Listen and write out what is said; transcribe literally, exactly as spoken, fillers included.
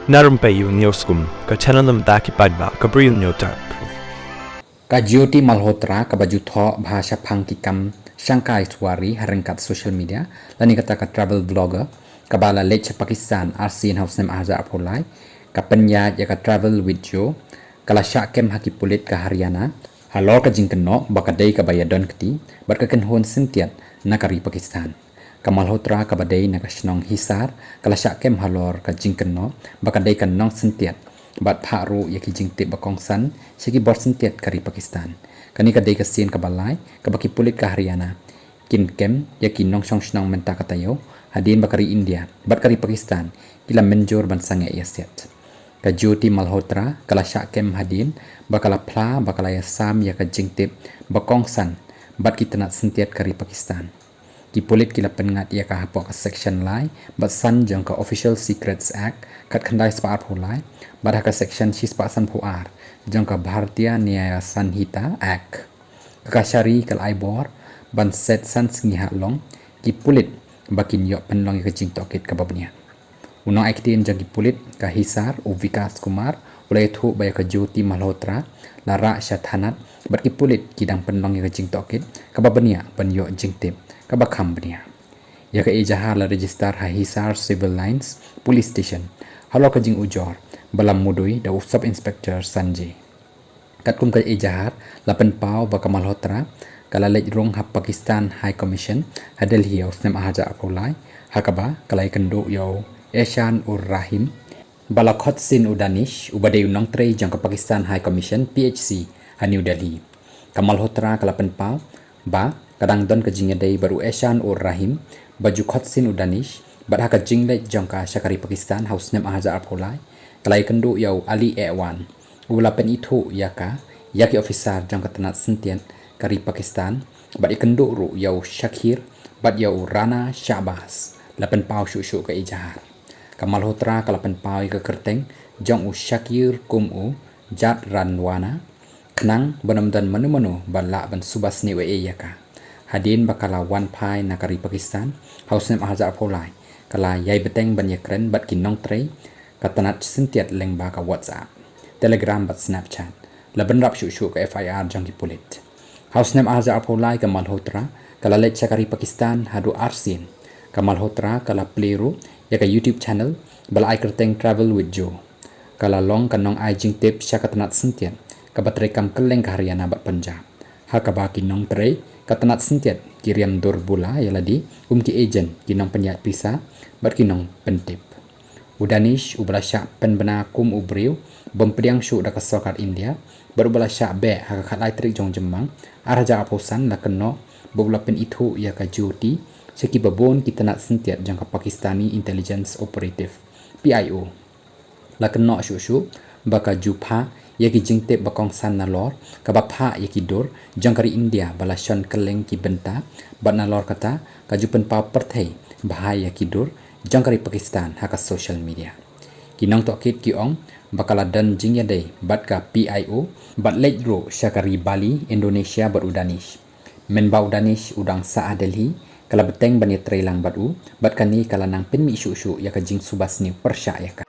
Na rympei ïa u News Kum, ka channel na bynta ki paidbah ka Bri u News Tap. Ka Jyoti Malhotra kaba ju thoh bha shaphang ki kam shangkai suwari ha ryngkat social media, lane kata ka travel blogger, kaba la leit sha Pakistan arsien ha u snem arhajar arphew lai, ka pynïaid ïa ka Travel with Jo, ka la shah kem ha ki pulit ka Haryana halor ka jingkynnoh ba ka dei kaba ïadon kti bad ka kynhun syntiat na ka ri Pakistan. Ka Malhotra kaba dei na ka shnong Hisar ka la shah kem halor ka jingkynnoh ba ka dei ka nongsyntiat bad phah ruh ïa ki jingtip ba kongsan sha ki bor syntiat ka ri Pakistan. Kane ka dei ka sien kaba lai kaba ki pulit ka Haryana kin kem ïa ki nongshong shnong mynta ka taïew, hadien ba ka ri India bad ka ri Pakistan ki la mynjur ban sangeh ïasiat. Ka Jyoti Malhotra ka la shah kem hadien ba ka la phla ba ka la ïasam ïa ka jingtip ba kongsan bad ki tnat syntiat ka ri Pakistan. Ki pulit ki la pynngat ïa ka hapoh ka section lai bad san jong ka Official Secrets Act khatkhyndai spah arphew lai bad ha ka section shispah sanphew ar jong ka Bharatiya Nyaya Sanhita Act. Ka kashari ka la ai bor ban set san sngi ha long ki pulit ba kin ïoh pynlong ïa ka jingtohkit kaba bniah. U nongai ktien jong ki pulit ka Hisar, u Vikas Kumar, u la ïathuh ba ïa ka Jyoti Malhotra la rah sha thanat bad ki pulit ki dang pynlong ïa ka jingtohkit kaba bniah ban ïoh jingtip kaba kham bniah. Ïa ka ejahar la register ha Hisar Civil Lines Police Station halor ka jingujor ba la mudui da u Sub Inspector Sanjay. Katkum ka ejahar la pynpaw ba ka Malhotra ka la leit rung ha Pakistan High Commission ha Delhi ha u snem arhajar arphew lai, ha kaba ka la ïakynduh ïa u Eshan ur Rahim, ba la khot sien u Danish, uba dei u nongtrei jong ka Pakistan High Commission, P H C, ha New Delhi. Ka Malhotra ka la pynpaw ba ka dang don ka jingïadei bad u Eshan ur Rahim, ba ju khot sien u Danish, bad ha ka jingleit jong ka sha ka ri Pakistan ha u snem arhajar arphew lai, ka la ïakynduh ïa u Ali Ewan, u la pynithuh ïa ka ïa ki officer jong ka tnat syntiat ka ri Pakistan, bad ïakynduh ruh ïa u Shakir bad ïa u Rana Shahbaz, la pynpaw shuh shuh ka ejahar. Ka Malhotra ka la pynpaw ïa ka kyrteng jong u Shakir kum u Jat Randwana, khnang ban ym don mano mano ba lah ban suba sniew ei ei ïa ka. Hadien ba ka la wan phai na ka ri Pakistan ha u snem arhajar arphew lai, ka la ïai bteng ban ïakren bad ki nongtrei ka tnat syntiat lyngba ka WhatsApp, Telegram bad Snapchat. La bynrap shuh shuh ka F I R jong ki pulit. Ha u snem arhajar arphew lai ka Malhotra ka la leit sha ka ri Pakistan haduh arsien. Ka Malhotra ka la plie ruh ïa ka YouTube channel ba la ai kyrteng Travel with Jo. Ka la long ka nongai jingtip sha ka tnat syntiat kaba treikam kylleng ka Haryana bad Punjab, ha kaba ki nongtrei ka tnat syntiat ki riam dur bula ïa lade kum ki agent, ki nongpynïaid pisa bad ki nongpyntip. U Danish, uba la shah pynbna kum u briew bym pdiang shuh da ka sorkar India bad uba la shah beh ha ka khatlai tarik jong Jymmang arhajar arphew san, la kynnoh ba u la pynithuh ïa ka Jyoti sha kiba bun ki tnat syntiat jong ka Pakistani Intelligence Operative, P I O. La kynnoh shuh shuh ba ka ju phah ïa ki jingtip ba kongsan nalor kaba phah ïa ki dur jong ka ri India ba la shon kylleng ki bynta, bad nalor kata ka ju pynpaw pyrthei bha ïa ki dur jong ka ri Pakistan ha ka social media. Ki nongtohkit ki ong ba ka la don jingïadei bad ka P I O bad leit ruh sha ka ri Bali, Indonesia bad u Danish. Mynba u Danish u dang sah ha Delhi, ka la bteng ban ïatreilang bad u, bad kane ka la nang pynmih shuh shuh ïa ka jingsuba sniew pyrshah ïa ka.